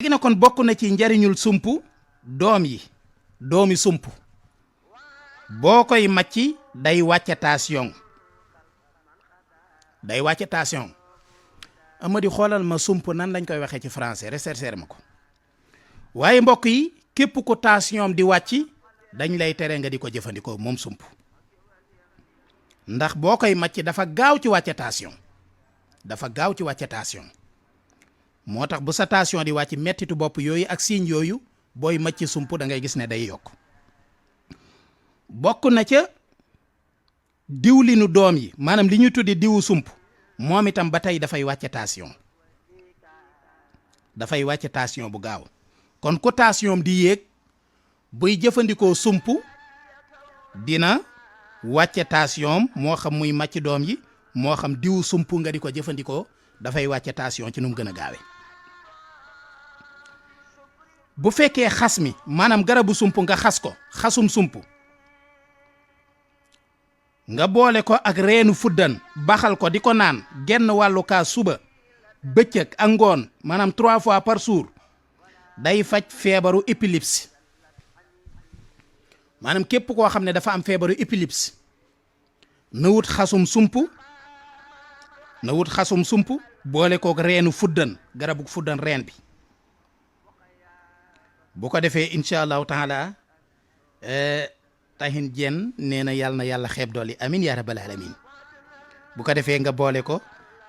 léegi na kon bokk na ci njariñul sump doomi sump boo koy macci day wàcce tension Amady xoolal ma sump nan lañ koy waxee ci français rechercher ma ko waaye mbokk yi képp ko tension di wàcc dañ lay tere nga di ko jëfandikoo moom sump ndax boo koy macc dafa gaaw ci wàcce tension moo tax bu sa tension di wàcc mettitu bopp yooyu ak signe yooyu booy macc sump da ngay gis ne day yokk bokk na ca diwlinu doom yi maanaam li ñuy tuddi diwu sump moom itam ba tey dafay wàcce tension bu gaaw kon ku tension di yéeg buy jëfandikoo sump dina wàcce tension moo xam muy màcc doom yi moo xam diwu sump nga di ko jëfandikoo dafay wàcce tension ci nu mu gën a gaawe bu fekkee xas mi maanaam garabu sump nga xas ko xasum sump nga boole ko ak reenu fuddan baxal ko di ko naan genn wàllu kaas suba bëccëg ak ngoon maanaam 3 fois par jour day faj feebaru épilepsie maanaam képp koo xam ne dafa am feebaru épilepsie na wut xasum sump boole kook reenu fuddan garabu fuddan reen bi bu ko defee incha allahu taala taxin jenn nee na yàlla xeeb dool yi amin yaa rabbal alamin bu ko defee nga boole ko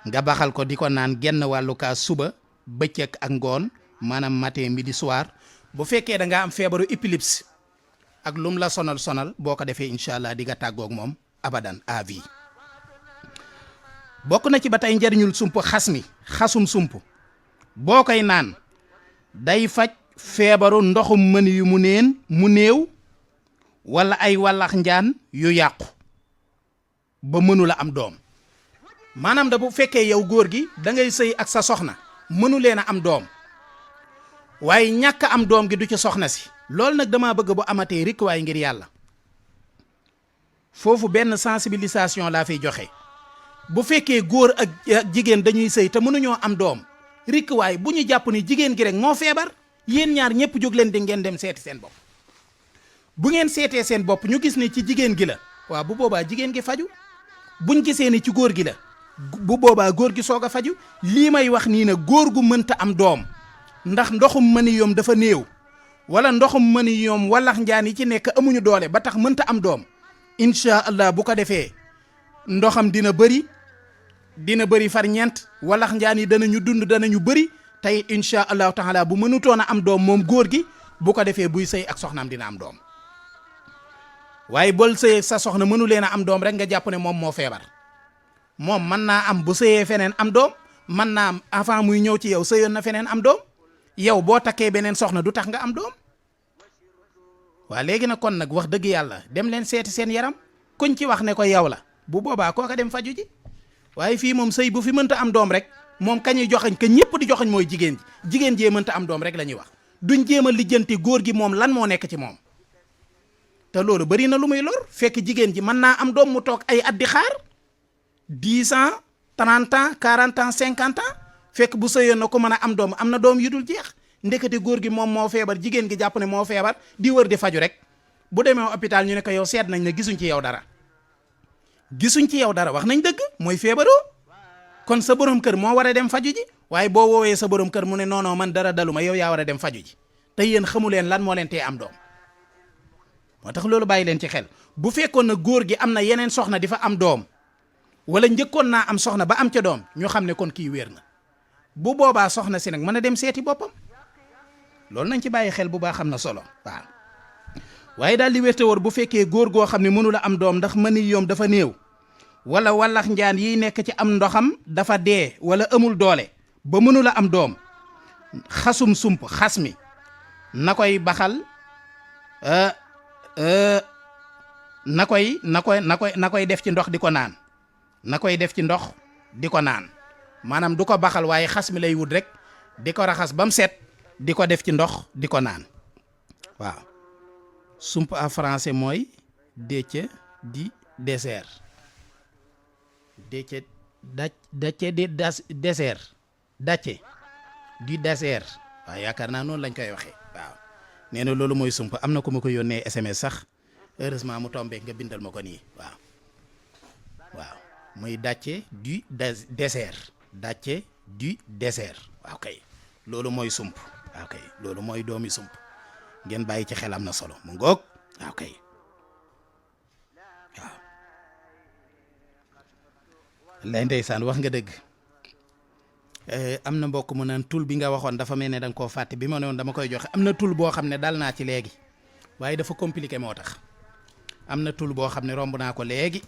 nga baxal ko di ko naan genn wàllu kaas suba bëccëg ak ngoon maanaam matin midi soir bu fekkee da nga am feebaru épilepsie ak lum la sonal boo ko defee incha allah di nga tàggoog moom abadan à vie bokk na ci ba tey njariñul sump xasum sump boo koy naan day faj feebaru ndoxum mën yu mu néew wala ay wallax njaan yu yàqu ba mënula am doom maanaam da bu fekkee yow góor gi da ngay sëy ak sa soxna mënu leen a am doom waaye ñàkk am doom gi du ci soxna si loolu nag dama bëgg bu amatee rikk waaye ngir yàlla foofu benn sensibilisation laa fiy joxe bu fekkee góor ak jigéen dañuy sëy te mënuñoo am doom rikk waaye bu ñu jàpp ni jigéen gi rek moo feebar yéen ñaar ñëpp jóg leen di ngeen dem seeti seen bopp bu ngeen seetee seen bopp ñu gis ne ci jigéen gi la waaw bu boobaa jigéen gi faju buñ gisee ni ci góor gi la bu boobaa góor gi soog a faju lii may wax nii na góor gu mënta am doom ndax ndoxum mëni yoom dafa néew wala ndoxum mëni yoom wallax njaan yi ci nekk amuñu doole ba tax mënta am doom incha allah bu ko defee ndoxam dina bëri far ñeent wallax njaan yi danañu bëri tey incha allahu taala bu mënutoon a am doom moom góor gi bu ko defee buy sëy ak soxnaam dina am doom waaye bol sëyee sa soxna mënu leen a am doom rek nga jàpp ne moom moo feebar moom mën naa am bu sëyee feneen am doom mën naa am avant muy ñëw ci yow sëyoon na feneen am doom yow boo takkee beneen soxna du tax nga am doom waa léegi nag kon nag wax dëgg yàlla dem leen seeti seen yaram kuñ ci wax ne ko yow la bu boobaa kooka dem faju ji waaye fii moom sëy bu fi mënta am doom rek moom kañuy joxañ ka ñëpp di joxañ mooy jigéen jee mënta am doom rek la ñuy wax duñ jéem a lijjanti góor gi moom lan moo nekk ci moom te loolu bari na lu muy lor fekk jigéen ji mën naa am doom mu toog ay at di xaar 10 ans 30 ans 40 ans 50 ans fekk bu sëyoon na ko mën a am doom am na doom yu dul jeex ndekete góor gi moom moo feebar jigéen gi jàpp ne moo feebar di wër di faju rek bu demee hôpital ñu ne ko yow seet nañ ne gisuñ ci yow dara wax nañ dëgg mooy feebaroo kon sa borom kër moo war a dem faju ji waaye boo woowee sa borom kër mu ne non man dara daluma yow yaa war a dem faju ji te yéen xamu leen lan moo leen tee am doom moo tax loolu bàyyi leen ci xel bu fekkoon na góor gi am na yeneen soxna di fa am doom wala njëkkoon naa am soxna ba am ca doom ñu xam ne kon kii wér na bu boobaa soxna si nag mën a dem seeti boppam loolu nañ ci bàyyi xel bu baax xam na solo waaw waaye daal di wérte wóor bu fekkee góor goo xam ne mënu la am doom ndax mëni yoom dafa néew wala wallax njaan yiy nekk ci am ndoxam dafa dee wala amul doole ba mënu la am doom xasum sump xas mi na koy baxal na koy def ci ndox di ko naan maanaam du ko baxal waaye xas mi lay wut rek di ko raxas ba mu set di ko def ci ndox di ko naan waaw sump en français mooy décce di dessert décce dacce di dessert waaw yaakaar naa noonu lañ koy waxee waaw nee na loolu mooy sump am na ku ma ko yónnee SMS sax heureusement mu tombé nga bindal ma ko nii waaw muy Dathié du désert Dathié du désert waaw kay loolu mooy sump waaw kay loolu mooy doomi sump ngeen bàyyi ci xel am na solo mu ngoog waaw kay waaw lay ndeysaan wax nga dëgg am na mbokk mu naan tul bi nga waxoon dafa mel ne da nga koo fàtte bi ma ne woon dama koy joxe am na tul boo xam ne dal naa ci léegi waaye dafa compliqué moo tax am na tul boo xam ne romb naa ko léegi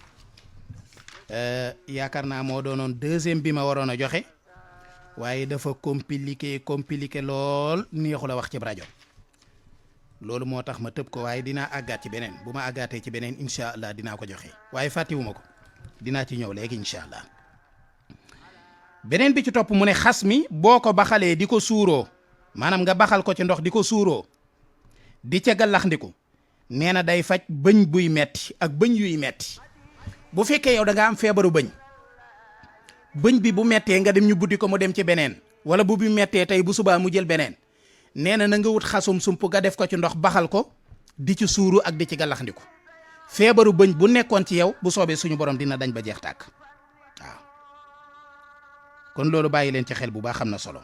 yaakaar naa moo doonoon deuxième bi ma waroon a joxe waaye dafa compliqué lool neexu la wax ci rajo loolu moo tax ma tëb ko waaye dinaa àggaat ci beneen bu ma àggaatee ci beneen incha allah dinaa ko joxe waaye fàttewuma ko dinaa ci ñëw léegi incha allah beneen bi ci topp mu ne xas mi boo ko baxalee di ko suuroo maanaam nga baxal ko ci ndox di ko suuroo di ca gallaxndiku nee na day faj bëñ buy metti ak bëñ yuy metti bu fekkee yow da nga am feebaru bëñ bi bu mettee nga dem ñu buddi ko mu dem ci beneen wala bu mettee tey bu subaa mu jël beneen nee na nga wut xasum sump nga def ko ci ndox baxal ko di ci suuru ak di ci gallaxndiku feebaru bëñ bu nekkoon ci yow bu soobee suñu borom dina dañ ba jeex tàkk waaw kon loolu bàyyi leen ci xel bu baax xam na solo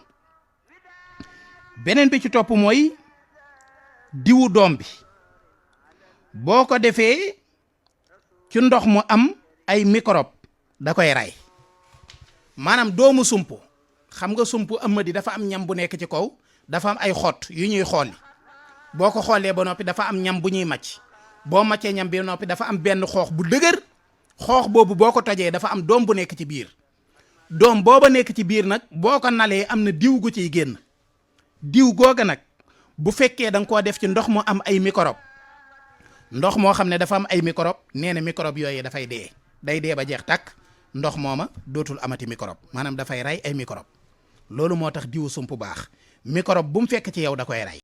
beneen bi ci topp mooy diwu doom bi boo ko defee ci ndox mu am ay microbe da koy ray maanaam doomu sump xam nga sump amadi dafa am ñam bu nekk ci kaw dafa am ay xott yu ñuy xooli boo ko xoolee ba noppi dafa am ñam bu ñuy màcc boo màccee ñam bi noppi dafa am benn xoox bu dëgër xoox boobu boo ko tojee dafa am doom bu nekk ci biir doom booba nekk ci biir nag boo ko nalee am na diw gu ciy génn diw googa nag bu fekkee da nga koo def ci ndox mu am ay microbe ndox moo xam ne dafa am ay microbe nee na microbe yooyu dafay day dee ba jeex tàkk ndox mooma dootul amati microbe maanaam dafay rey ay microbe loolu moo tax diwu sump baax microbe bu mu fekk ci yow da koy rey